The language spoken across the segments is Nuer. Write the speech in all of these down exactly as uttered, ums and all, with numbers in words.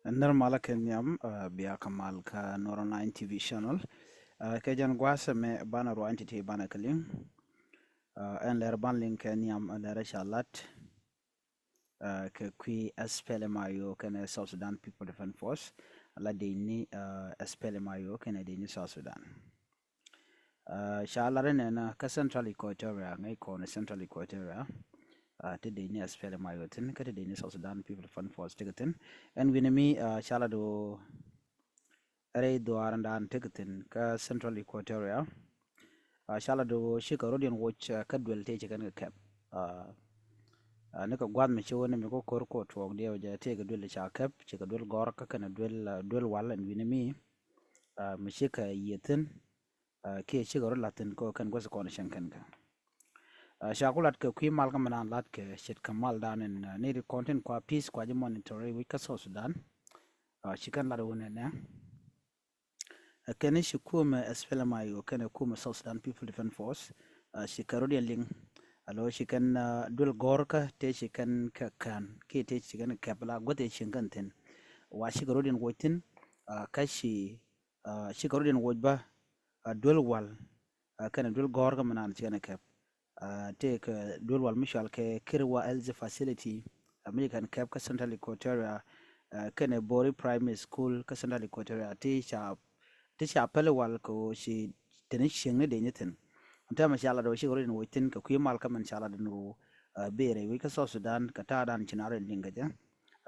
Nir malä kɛ nhiam, uh, bia kɛ mal kä Nuɔr Online T V channel. Uh, kɛ jɛn gua̱a̱th ɛmɛ banɛ ruac in ti̱ti̱ banɛ kɛ liŋ. Uh, ɛn lɛr ban liŋ kɛ nhiam, ɛn lɛr ca lat, uh, kɛ kui̱ S P L M I O kɛnɛ South Sudan People Defense Force, la dec ni, uh, S P L M I O kɛnɛ dec ni South Sudan. Uh, ca lar inɛnɛ kä Central Equatoria, ŋäc kɔn Central Equatoria, uh, ti dec ni S P L M I O thi̱n, kä ti dec ni South Sudan People Defense Force tekɛ thi̱n. Ɛn wi̱ni mi, uh, ca lar di ɣöö rɛy dhuaaran dan tekɛ thi̱n kä Central Equatoria. Uh, ca lar di ɣöö cikɛ rɔ̱diɛn woc, uh, kä duel tëë ci kɛn kɛ kɛp. Uh, uh, ni kɛ gua̱th mi ci wä ni mi kä ko̱r ko̱r tuɔɔk diɛw jɛ tëë kɛ duel ca kɛp, cikɛ duel gɔ̱r kä kɛnɛ duel, uh, duel wal ɛn wi̱ni mi, uh, mi cikɛ yiëë thi̱n. Uh, kiɛ cikɛ rɔ la̱th thi̱n kɛ kɛn guäth kɔn cäŋ kɛn kɛ. Uh, ca ku lat kɛ kui̱ mal kä mi naan lat kɛ ce̱tkɛ mal dan in, uh, ni ri kɔn tin kua peace kua ji̱ monitor rɛy wec kä South Sudan. Uh, ci kɛn lat wun ɛnɛ. Uh, kɛn ci kumɛ S P L M I O kɛnɛ kumɛ South Sudan People Defense Force. Uh, ci kɛ rɔ̱diɛn liŋ. Alo ci kɛn, uh, duel gɔ̱r kä tëë ci kɛn kɛ kään kiɛ tëë ci kɛn kɛp la guäth ëë cieŋ kɛn thi̱n. Wa cikɛ rɔ̱diɛn woc thi̱n, uh, kä ci, uh, cikɛ rɔ̱diɛn woc bä, uh, duel wal, uh, kɛnɛ duel gɔ̱r kä mi naan ci kɛn kɛp. Uh, tëë kɛ duel wal mi cual kɛ Kirwa Health Facility, uh, mi ci kɛn kɛp kä Central Equatoria, uh, kɛnɛ Bori Primary School kä Central Equatoria ti ca, ti ca päl wal kɛ ɣöö ci teni cieŋni dec ni thi̱n. Täämɛ ca lat ɣöö cikɛ rɔ̱diɛn woc thi̱n kɛ kui̱ mal kä min ca lat ni ɣöö, uh, bëë rɛy wec kä South Sudan kɛ ta̱a̱ dan ci naan rɔ̱diɛn liŋ kɛ jɛ.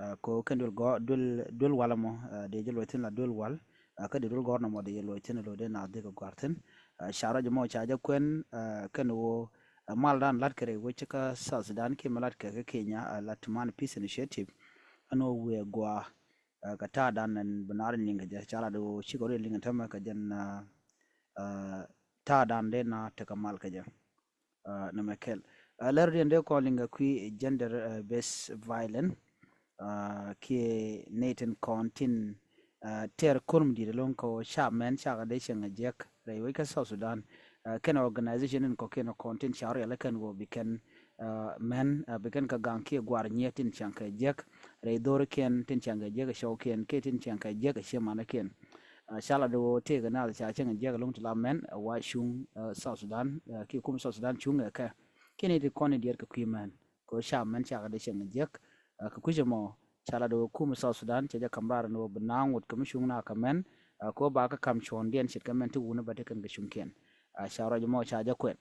Uh, kɛ ɣöö kɛn duel gɔ̱r, duel, duel wal ɛmɔ, uh, dee jɛ luɔc thi̱n la duel wal, uh, kä dee duel gɔ̱r nɔmɔ dee jɛ luɔc thi̱n lo̱ dee naath dee kɛ gua̱r thi̱n. Uh, ca ruac ɛmɔ ca jɛ kuɛn, uh, kɛn ɣöö, uh, mal dan lat kɛ rɛy wec kä South Sudan kiɛ mi lat kɛ kä Kenya, uh, la ti man Peace Initiative. Ɛn ɣöö wëë gɔaa, uh, kɛ ta̱a̱ dan ɛn bi naan rɔ̱diɛn liŋ kɛ jɛ ca lat ɣöö cikɛ rɔ̱diɛn liŋ täämɛ kɛ jɛn, uh, uh, ta̱a̱ dan dee naath tekɛ mal kɛ jɛ. Uh, nɛmɛ kɛl. Uh, lɛr rɔ̱diɛn dee kɔn liŋ kɛ kui̱ gender, uh, based violence. Uh, kiɛ nɛy tin kɔn tin, uh, tɛr ko̱r mi di̱i̱t ɛlɔ̱ŋ kɛ ɣöö ca mɛn cakɛ dee cieŋ a jiäk rɛy wec kä South Sudan. Uh, kɛn organization in kɔ̱kiɛn kɔn tin ca riɛl kɛn ɣöö bi kɛn, uh, mɛn, uh, bi kɛn kɛ gaŋ kiɛ gua̱r nyiet tin cieŋ kɛ jiäk rɛy dho̱rikiɛn tin cieŋ kɛ jiäk ɛ cɔwkiɛn kiɛ tin cieŋ kɛ jiäk ɛ ciemanikiɛn. Uh, ca lat di ɣöö tëëkɛ naath ca cieŋ a jiäk ɛlɔ̱ŋ ti la mɛn, uh, wa cuŋ, uh, South Sudan, uh, kiɛ kum South Sudan cuŋ ɛ kɛ. Kiɛ nɛy ti kɔn in diɛɛr kɛ kui̱ mɛn kɛ ɣöö ca mɛn cakɛ dee cieŋ a jiäk. Uh, kɛ kui̱c ɛmɔ ca lat di ɣöö kum South Sudan cɛ jɛ ka̱m raar ni ɣöö bi naaŋ ŋot kɛ mi cuŋ na kɛ mɛn, uh, kɛ ɣöö ba kä ka̱m cuɔ̱ɔ̱ŋdiɛn ce̱tkɛ mɛn ti wuni bä ti kɛn kɛ cuŋkiɛn. Uh, ca ruac ɛmɔ ca jɛ kuɛn.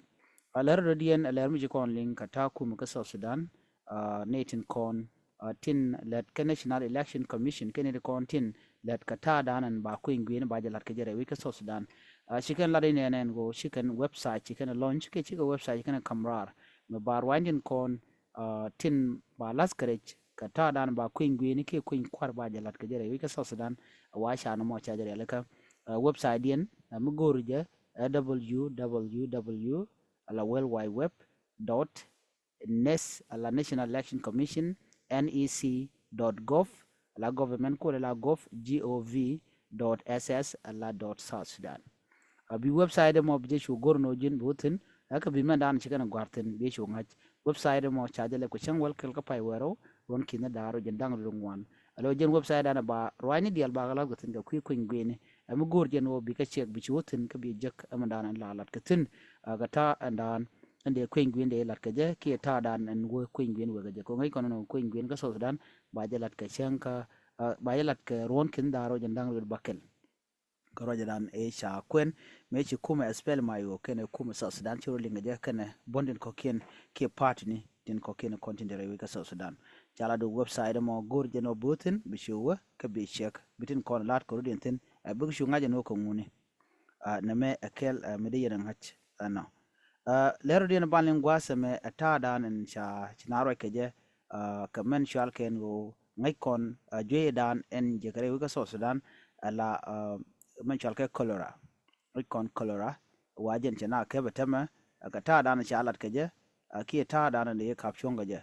Uh, lɛr rɔ̱diɛn, uh, lɛr mi ci kɔn liŋ kɛ ta̱a̱ kum kä South Sudan, uh, nɛy tin kɔn, uh, tin lät kä National Election Commission kɛn nɛy ti kɔn tin lät kɛ ta̱a̱ dan ɛn ba kui̱ny gui̱i̱ni ba jɛ la̱t kɛ jɛ rɛy wec kä South Sudan. Uh, ci kɛn lat inɛnɛ ɛn ɣöö ci kɛn website ci kɛn launch kiɛ ci kɛ website ci kɛn ka̱m raar mi ba ruac tin kɔn, uh, tin ba la̱th kɛ rɛc kɛ ta̱a̱ dan ba kui̱ny gui̱i̱ni kiɛ kui̱ny kua̱r ba jɛ la̱t kɛ jɛ rɛy wec kä South Sudan. Uh, wa ca nɔmɔ ca jɛ rialikä, uh, website diɛn, uh, mi go̱o̱r jɛ, uh, W W W ala World Wide Web dot nec ala National Election Commission, N E C dot gov, ala government kuɔl ala gov, G O V dot S S ala dot South Sudan. A bi website ɛmɔ bi jɛ cu go̱r ni ɣöö ji̱n bi wä thi̱n, ɛ kɛ bi mɛn dan ci kɛn gua̱r thi̱n bi cu ŋa̱c. Website ɛmɔ ca jɛ lɛp kɛ cäŋ wäl kɛl kä pay wäl rɛw, ruɔ̱n ki̱n da̱ŋ rɛw jiɛn da̱ŋ rɛw wi̱cdɛ ŋuan. Alo jɛn website dan ba ruaacni diaal ba kɛ la̱th kɛ thi̱n kɛ kui̱ kui̱ny gui̱ni. Ɛ mi go̱o̱r jɛn ɣöö bi kɛ ciɛk bi ci wä thi̱n kä bi jek ɛmɛ dan ɛn la la̱t kɛ thi̱n. Ɛ kɛ ta̱a̱ ɛn dan ɛn dee kui̱ny gui̱n dee la̱t kɛ jɛ kiɛ ta̱a̱ dan ɛn wä kui̱ny gui̱n wä kɛ jɛ. Kɛ ɣöö ŋäc kɔn ɛn ɣöö kui̱ny gui̱n kä South Sudan ba jɛ la̱t kɛ cäŋ kä, ɛ, ba jɛ la̱t kɛ ruɔ̱n ki̱n da̱ŋ rɛw jiɛn da̱ŋ rɛw wi̱cdɛ bäkɛl. Kä ruacɛ dan ëë ca kuɛn mëë ci kumɛ S P L M I O kɛnɛ kumɛ South Sudan ci rɔ liŋ kɛ jɛ kɛnɛ buɔ̱n tin kɔ̱kiɛn kiɛ party ni tin kɔ̱kiɛn kɔn tin te rɛy wec kä South Sudan. Ca la di website ɛmɔ go̱o̱r jɛn ɔ bi wä thi̱n bi ci wä kä bi ciɛk bi tin kɔn la̱t kɛ rɔ̱diɛn thi̱n, ɛ, bikɛ cu ŋa̱c ɛn wä kɛ ŋuni. Ɛ, nɛmɛ ɛ kɛl, ɛ, mi dee yɛn ɛ ŋa̱c ɛnɔ. Ɛ, lɛr rɔ̱diɛn ban liŋ gua̱a̱th ɛmɛ ɛ ta̱a̱ dan ɛn ca ci na ruac kɛ jɛ, ɛ, kɛ mɛn cual kɛn ɣöö ŋäc kɔn, ɛ, jueyɛ dan ɛn jɛ kɛ rɛy wec kä South Sudan, ɛ la, ɛ, mɛn cual kɛ cholera. Ŋäc kɔn cholera, wa jɛn cɛ na kɛpɛ tɛmɛ, ɛ, kɛ ta̱a̱ dan ca lat kɛ jɛ, ɛ, kiɛ ta̱a̱ dan ɛn dee kap cuɔ̱ŋ kɛ jɛ.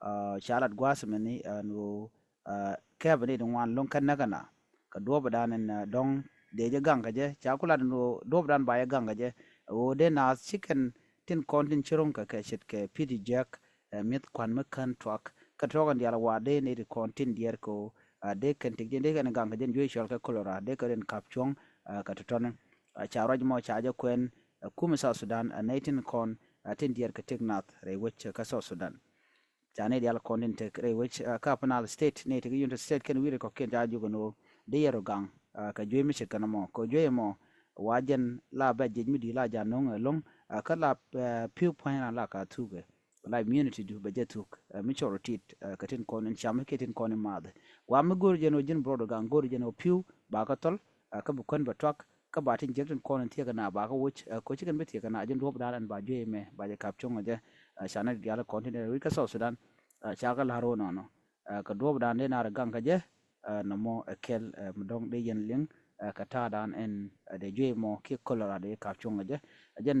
Ɛ, ca lat gua̱a̱th mɛni, ɛ, ɛn ɣöö, ɛ, kɛpɛ ni di ŋuan lo̱ŋ kɛn näk ɛna. Kɛ duɔ̱ɔ̱p dan ɛn, ɛ, dɔ̱ŋ dee jɛ gaŋ kɛ jɛ, ca ku lat ɛn ɣöö duɔ̱ɔ̱p dan ba jɛ gaŋ kɛ jɛ. Ɛ ɣöö dee naath ci kɛn tin kɔn tin ci ro̱ŋ kɛ kɛ ce̱tkɛ pi̱i̱t jiäk, ɛ, mi̱eth kua̱n mi kän tuak. Kä tuɔk ɛn diaal wa dee ni ti kɔn tin diɛɛr kɛ ɣöö Dee kɛn tëk jɛn dee kɛn gaŋ kɛ jɛn juey cɔl kɛ cholera dee kɛ rin kap cuɔ̱ŋ kɛ tɔ̱tɔ̱ni. Ca ruac mɔ ca jɛ kuɛn ɛ kum South Sudan ɛ nɛy tin kɔn ɛ tin diɛɛr kɛ tëk nath rɛy wec kä South Sudan. Ca nɛy diaal kɔn tin tëk rɛy wec kä Upper Nile State, nɛy tëk Unity State kɛn wi̱i̱ rɛy kɔ̱kiɛn ca jukɛ ni ɣöö dee yɛr ɔ gaŋ kɛ juey mi ce̱tkɛ nɔmɔ kɛ juey mɔ. Wa jɛn la bɛ jiɛc mi di̱i̱t la ja̱ no̱ŋ ɛlɔ̱ŋ kä la pi̱w pua̱ny ran la ka thukɛ la immunity du bɛ jɛ thuk mi cɔr tit kɛ tin kɔn in cam kiɛ tin kɔn in math. Wa mi go̱o̱r jɛn ɔ ji̱n brɔd ɔ gaŋ go̱o̱r jɛn ɔ pi̱w ba kä thɔl kä bi kuän bɛ tuak kä ba tin jiäk tin kɔn in thiek kɛ na ba kä woc kɛ ci kɛn bi thiek kɛ na ji̱n duɔ̱p dan ɛn ba juey mɛ ba jɛ kap cuɔ̱ŋ ɔ jɛ. Ca nɛy diaal kɔn tin in wi̱i̱ kä South Sudan ca kɛ la̱r ɣöö nɔnɔ kɛ duɔ̱p dan dee nar gaŋ kɛ jɛ. Nɔmɔ ɛ kɛl mi dɔ̱ŋ dee yɛn liŋ kɛ ta̱a̱ dan ɛn dee juey mɔ kiɛ cholera dee kap cuɔ̱ŋ kɛ jɛ. Ɛ jɛn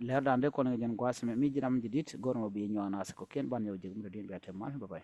lɛr dan dee kɔn kɛ jɛn gua̱a̱th mɛ mi ji̱ ram ji̱ di̱t go̱r mɔ bi nyuan a sɛ kɔ̱kiɛn ban yɛ wä jek mi dɔ̱diɛn bia te mal bä bay.